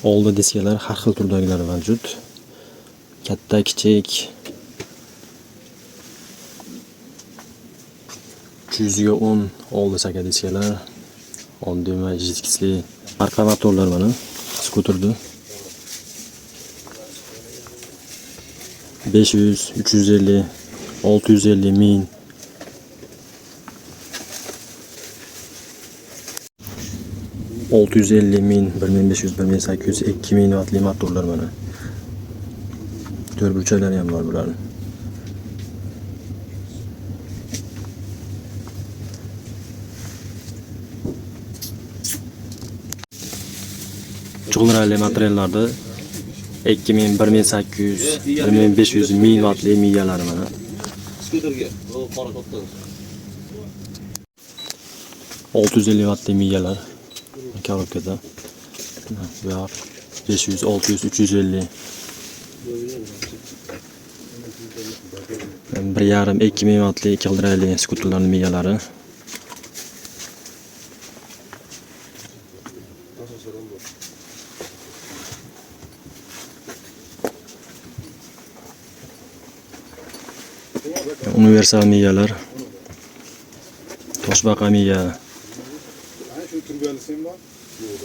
Oldi diskalar har xil turdagilar mavjud. Katta, kichik. 310 oldi chaka diskalar. Oddiy va jitkisli arqa motorlar mana skuterda. 500, 350, 650, 1000. 650 ming, 1500, 1800, 2000 vatli motorlar mana. To'rt burchaklari ham bor bularning. Chug'lirali materiallarda 2000, 1800, 1500, 1000 vatli miyalari mana. Skuterga, bu qora katta. 650 vatli miyalar korobkada. Bu yoq 500, 600, 350. 1,5, 2000 vatli ikki skuterlarning miyalari. Universal miyalar. Toshbaqa miya. Shu turgali sen bor. Yo'q.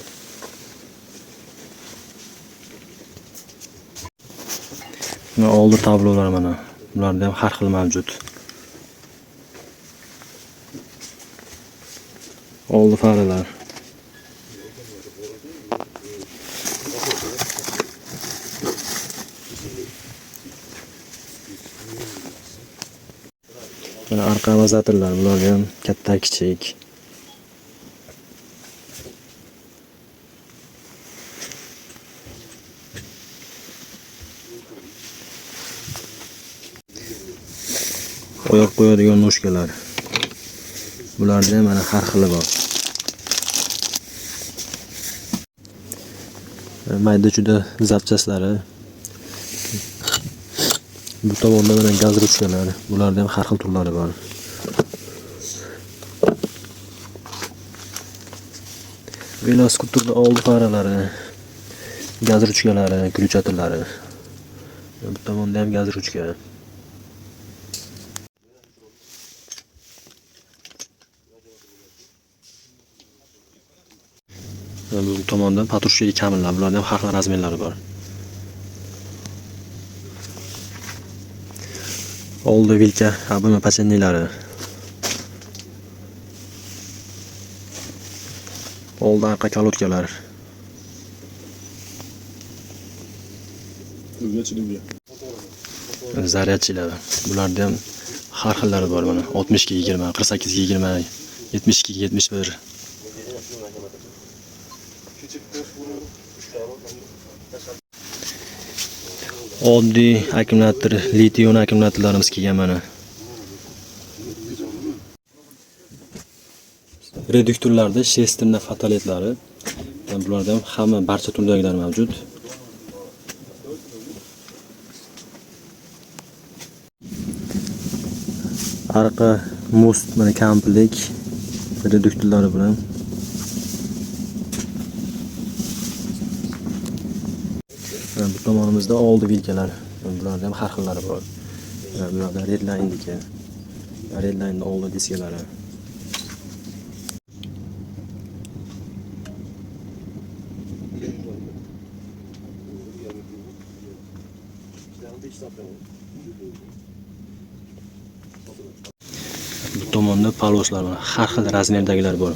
Mana oldi tablolar mana. Bularda ham har xil mavjud. Oldi faralar. Mana arqa amortizatorlar, bular ham katta, kichik. Oyoq qo'yadigan noshkalar. Bularda ham mana har xili bor. Mayda chuda zapchaslari. Bu tomonda mana gaz ruchkalari. Bularda ham har xil turlari bor. Veloskuterda oldi faralari, gaz ruchkalari, ключатellari. Bu tomonda ham gaz ruchka. Bu tomonda patrushka kamillar, bularda ham har xil razmerlari bor. Oldi vilka, buni pachanilari. Oldi arqa kolodkalar. Zaryadchilar. Bularda ham har xillari bor mana. 60 ga 20, 48 ga 20, 72 ga 71. Oddiy akkumulyator, litiy-ion akkumulyatorlarimiz kelgan mana. Reduktorlarda shestirna fataletlari. Bularda ham hamma barcha turdagilar mavjud. Arqa most mana komplekt reduktorlari bilan. Mana bu tomonimizda oldi vilkalar. Bularda ham har xillari bor. Bularda Redline'niki. Redline'ning oldi diskalari. Bu tomonda paloslar bor. Har xil razmerdagilar bor.